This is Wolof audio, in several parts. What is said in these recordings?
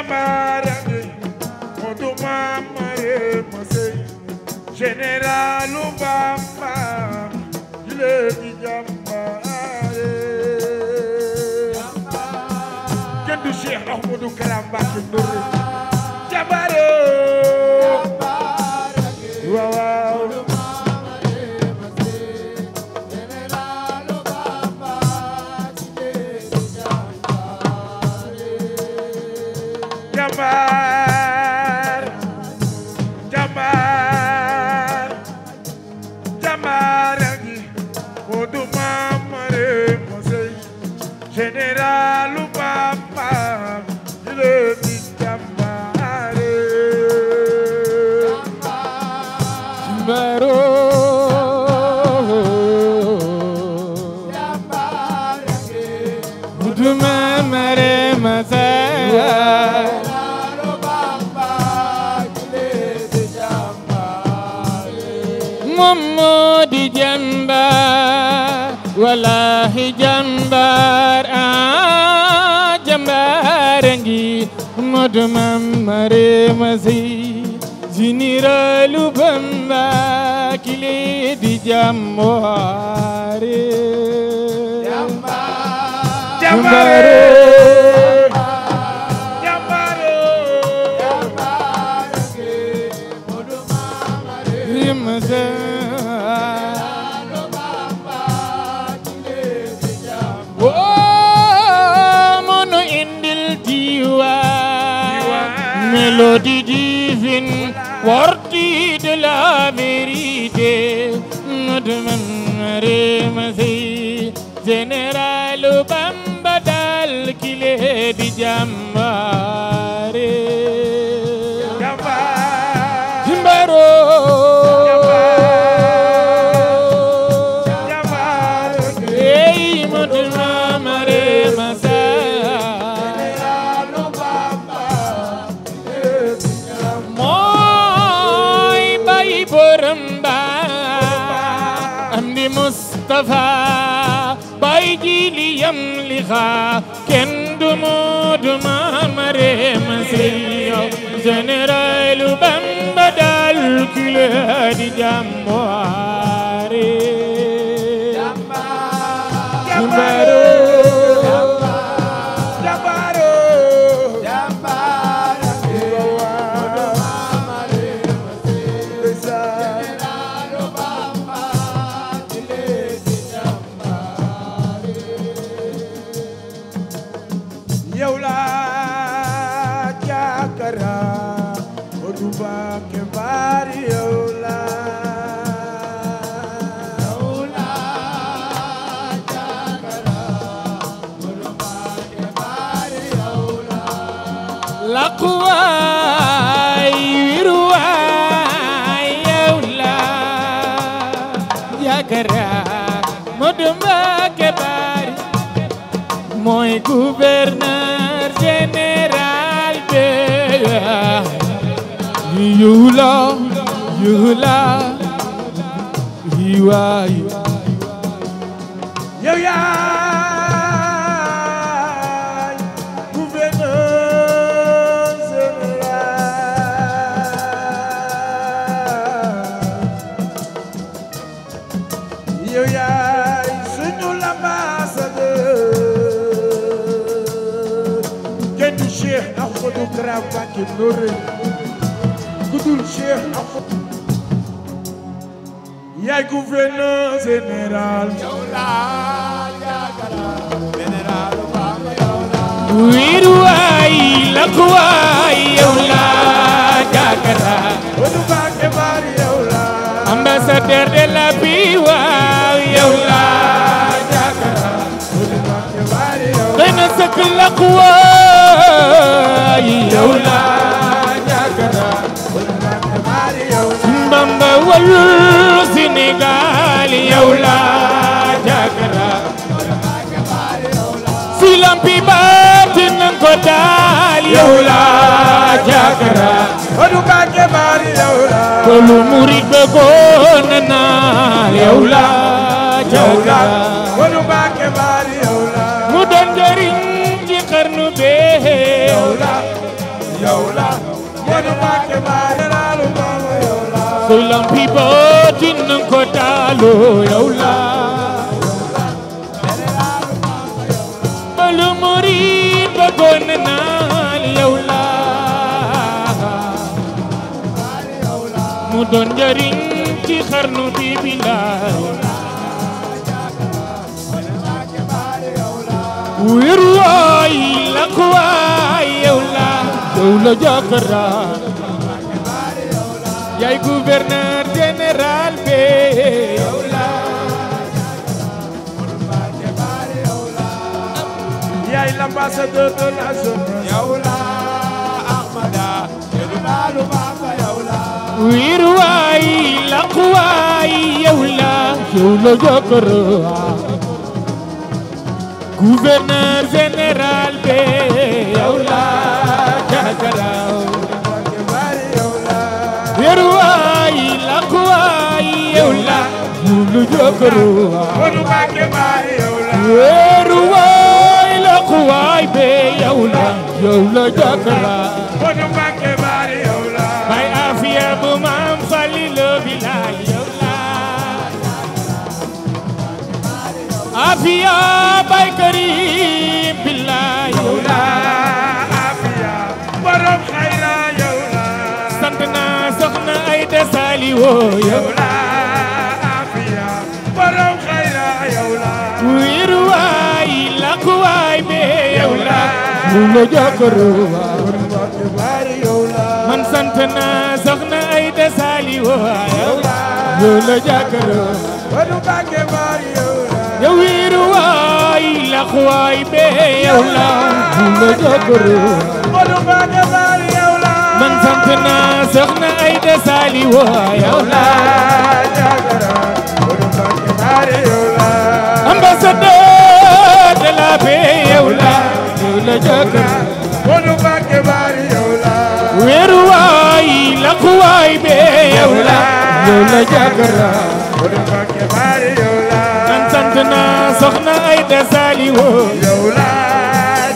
Jamara Modu Mamare Masei Général Bamba il est di Jamare Kendu Cheikh Ahmadou Karam Mbacké Ndouré Jamare waaw Jambar ngi Modu Mamare Masey Général Bamba le di Jambare Jambaro Jambar ngi Modu Mamare Masey Momodi jambar wallahi jambar jambar ngi Modu Mamare Masey Général Bamba kile di jambare jambare Mélodie divine, worthy de la vérité, Modu Mamare Masey Général Bamba dal kile di jambare Jambaro Hey Modu Mamare Masey Mustafa bay jili yam li xa kenn du Modu Mamare Masey Général Bamba dal kile di jambare jambaro Laquwaay wiruwaay yow la yakara Modu Mbacké Bari mooy gouverneur général be yow la wiwaay yow yaay gouverneur général yow yaay suñu l'ambassadeur kenn Cheikh Ahmadou Karam Mbacké Ndouré kudul Cheikh Ahmadou yaay gouverneur général wiruwaay laquwaay yow la jakara Modu Mbacké Bari yow la ambassadeur de la paix waaw yow la jakara Modu Mbacké Bari yow la dana sëkk laquwaay yow la jakara Modu Mbacké Bari yow la Bamba walul Sénégal yow la jakara si lampi baatin ko taal yow la jakara Modu Mbacké Bari yow la tolu murid bëggoon naa yow la jakara Modu Mbacké Bari yow la mu doon njariñ ci xarnu bee yow la yow la Modou Mbacké Bari Lalu Bamba yow la so lampi baatin nanga ko taaloo yow la balu murid bëggoon naa yow la mu doon njariñ ci xarnu bi bilaay wéeru waay la ko waay yow la jàkkara yaay gouverneur général be yow la yaay l'ambassadeur de la jeunesse yow la Ahmada Modou Lalu Bamba yow la wéeru waay la ko waay yow la jàkkara gouverneur général be yow la jàkkara wéeru waay la ko waay yow la jàkkara Modou Mbacké Bari yow la wéeru waay la ko waay be yow la jàkkara Modou Mbacké Bari yow la bay afiya bu maam Fallilu bilaay yow la afiya bay Karim bilaay yow la afiya borom xayra yow la sant naa soxna Ayda Saliwo yow la afiya borom xayra yow la wéeru waay la ko waay be yow la jàkkara Modou Mbacké Bari yow la man sant naa soxna Ayda Saliwo yow la jàkkara Modou Mbacké Bari yow la yow wéeru waay la ko waay be yow la jàkkara Modou Mbacké Bari yow la man sant naa soxna Ayda Saliwo yow la jàkkara Modou Mbacké Bari yow la ambassadeur de la paix yow la jàkkara Modou Mbacké Bari yow la wéeru waay la ko waay be yow la jàkkara Modou Mbacké Bari yow la man sant naa soxna Ayda Saliwo yow la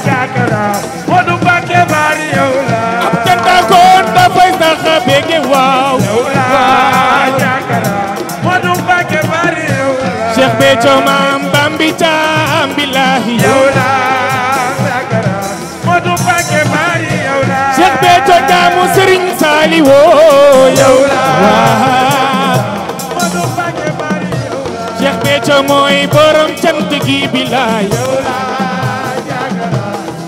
jàkkara Modou Mbacké Bari yow la ab canta koon dafay sax bege waaw yow la jàkkara Modou Mbacké Bari yow la Cheikh Béthio maam Bambi Caam billahi yow la jàkkara Modou Mbacké Bari yow la Cheikh Béthio jaamu Serigne Saliwo yow la Modou Mbacké Bari yow la Cheikh Béthio mooy borom cant gi billahi yow la jàkkara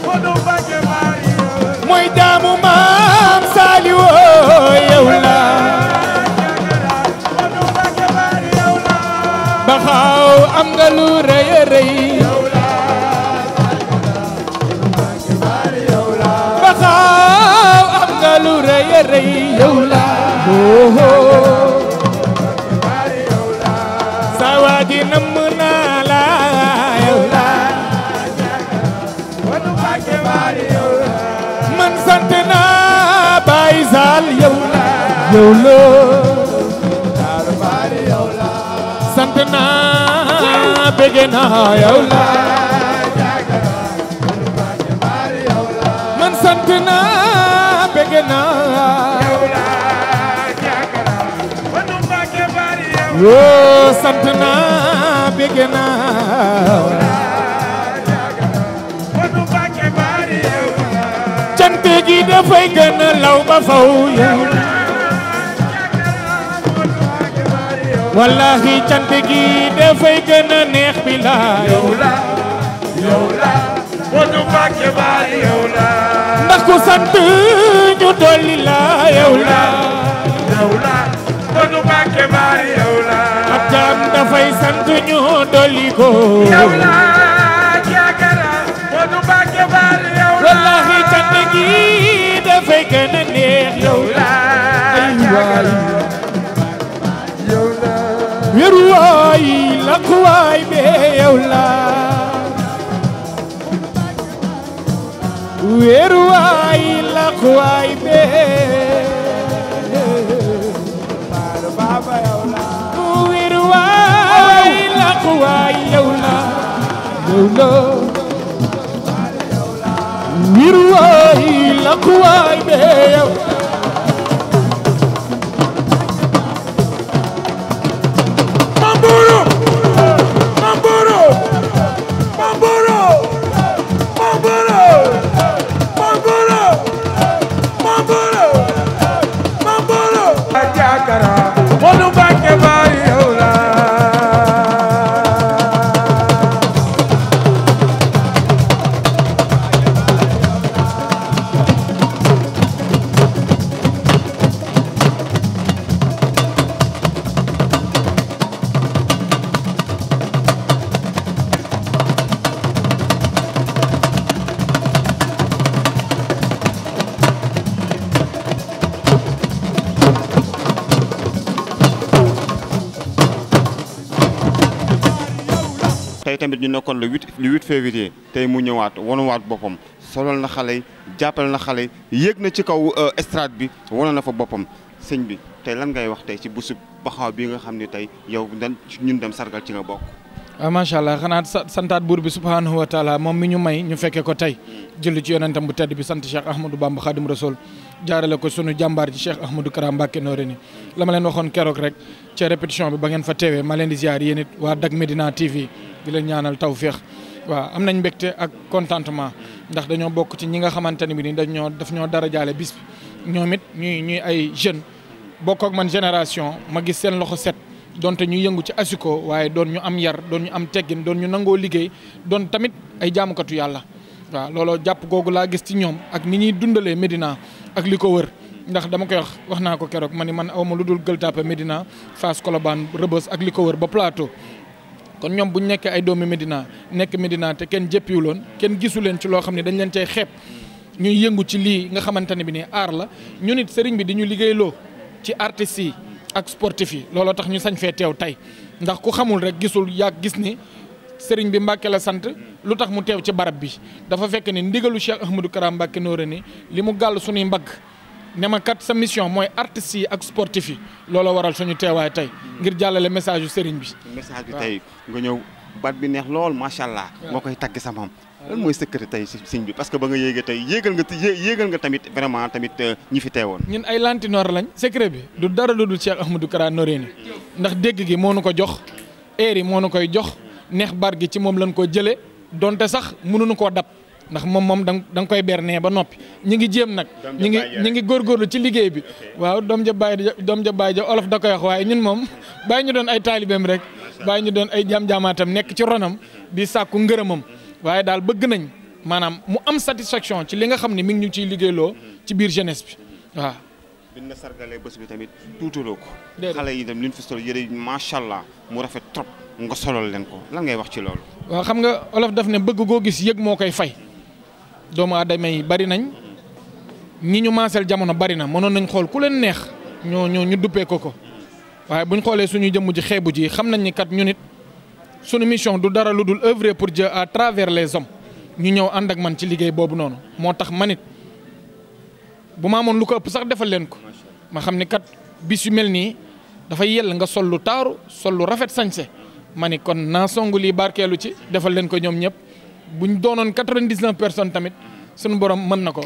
Modou Mbacké Bari yow la mooy jaamu maam Saliwo yow la Modou Mbacké Bari yow la ba xaw am nga lu rëy a rëy ba xaw am nga lu rëy a rëy yow la sa waa ji namm naa la yow la Modou Mbacké Bari yow la man sant naa Baye Sall yow la sant naa bëgg naa yow la man sant naa bëgg naa Modou Mbacké Bari yow yoo sant naa bëgg naa Modou Mbacké Bari yow la cant gi dafay gën a law ba faw yow la wallahi cant gi dafay gën a neex bilaay yow la Modou Mbacké Bari yow la ndax ku sant ñu dolli la yow la Modou Mbacké Bari yow la ab jaam dafay sant ñu dolli ko yow la jàkkara Modou Mbacké Bari yow la wallahi cant gi dafay gën a neex yow la ay waay yow la wéru waay la ku waay be yow la wéru waay la ku waay be Baba yow la wéru waay la ku waay yow la wéru waay ñàkkuwaay bee yow Mamboro Mamboro Mamboro Mamboro Mamboro Mamboro Mamboro Jakara Monu Mbàkke bari yow la tey tamit ñu nekkoon le 8 février tey mu ñëwaat wanuwaat boppam solol na xale yi jàppale na xale yi yéeg na ci kaw estrade bi wane na fa boppam sëñ bi tey lan ngay wax tey ci bésu baxaw bi nga xam ne tey yow ñun dem sargal ci nga bokk. waaw macha allah xanaa santaat buur bi subhanahu wa taala moom mi ñu may ñu fekkee ko tey julli ci yonentam bu tedd bi sant Cheikh Ahmadou Bamba Khadim Rasoul jaarale ko sunu jàmbaar ji Cheikh Ahmadou Kara Mbacké Noreyni la ma leen waxoon keroog rek ci répétition bi ba ngeen fa teewee ma leen di ziar yéen it waa Dak Médina TV di leen ñaanal tawféex waaw am nañ mbégte ak contentement ndax dañoo bokk ci ñi nga xamante ne bi ni daf ñoo dara jaale bis bi ñoom it ñuy ay jeunes bokk ak man génération ma gis seen loxo set donte ñu yëngu ci asiko waaye doon ñu am yar doon ñu am teggin doon ñu nangoo liggéey doon tamit ay jaamukatu yàlla waaw looloo jàpp googu laa gis ci ñoom ak ni ñuy dundalee Médina ak li ko wër ndax dama koy wax naa ko keroog ma ni man awma lu dul Gueule Tapée Médina Fass Colobane Rebeuss ak li ko wër ba Plateau kon ñoom bu ñu nekkee ay doomi Médina nekk Médina te kenn jëppiwuloon kenn gisu leen ci loo xam ne dañ leen cay xeeb ñuy yëngu ci lii nga xamante ne bi nii aar la ñu nit sëriñ bi di ñu liggéeyloo ci artistes yi ak sportif yi looloo tax ñu sañ fee teew tey ndax ku xamul rek gisul yàgg gis ni sëriñ bi Mbàkke la sant lu tax mu teew ci barab bi dafa fekk ni ndigalu Cheikh Ahmadou Kara Mbacké Noreyni li mu gàll suñuy mbagg ne ma kat sa mission mooy artistes yi ak sportif yi looloo waral suñu teewaay tey ngir jàllale message yu sëriñ bi. message bi tey nga ñëw baat bi neex lool macha allah. moo koy tagg sa moom. lan mooy secret tey si sëñ bi parce que ba nga yéegee tey yéegal nga tamit vraiment tamit ñi fi teewoon. ñun ay lantinoor lañ secret bi du dara lu dul Cheikh Ahmadou Kara Noreyni ndax dégg gi moo nu ko jox air yi moo nu koy jox neex bar gi ci moom lañ ko jëlee donte sax mënuñu koo dab ndax moom da nga koy bernee ba noppi ñi ngi jéem nag. ñi ngi góorgóorlu ci liggéey bi. waaw doom ja bàyyi ja olof da koy wax waaye ñun moom bàyyi ñu doon ay taalibeem rek bàyyi ñu doon ay jaam-jaamaatam nekk ci ronam di sàkku ngërëmam waaye daal bëgg nañ maanaam mu am satisfaction ci li nga xam ne mi ngi ñu ciy liggéeyloo ci biir jeunesse bi waaw. bi na sargalee bés bi tamit tuutaloo ko. déedéet xale yi dem li ñu fi sol yëre macha allah mu rafet trop nga solol leen ko lan ngay wax ci loolu. waaw xam nga olof daf ne bëgg goo gis yëg moo koy fay doomu aadama yi bari nañ ñi ñu maaseel jamono bari na mënoon nañ xool ku leen neex ñu duppee ko waaye buñ xoolee suñu jëmm ji xeebu ji xam nañ ni kat ñu nit suñu mission du dara lu dul œuvrer pour Dieu à travers les hommes ñu ñëw ànd ak man ci liggéey boobu noonu moo tax man it bu ma amoon lu ko ëpp sax defal leen ko ma xam ni kat bis yu mel nii dafa yell nga sol lu taaru sol lu rafet sañse ma ni kon naa songu lii barkeelu ci defal leen ko ñoom ñëpp buñ doonoon 99 personnes tamit suñu borom mën na ko.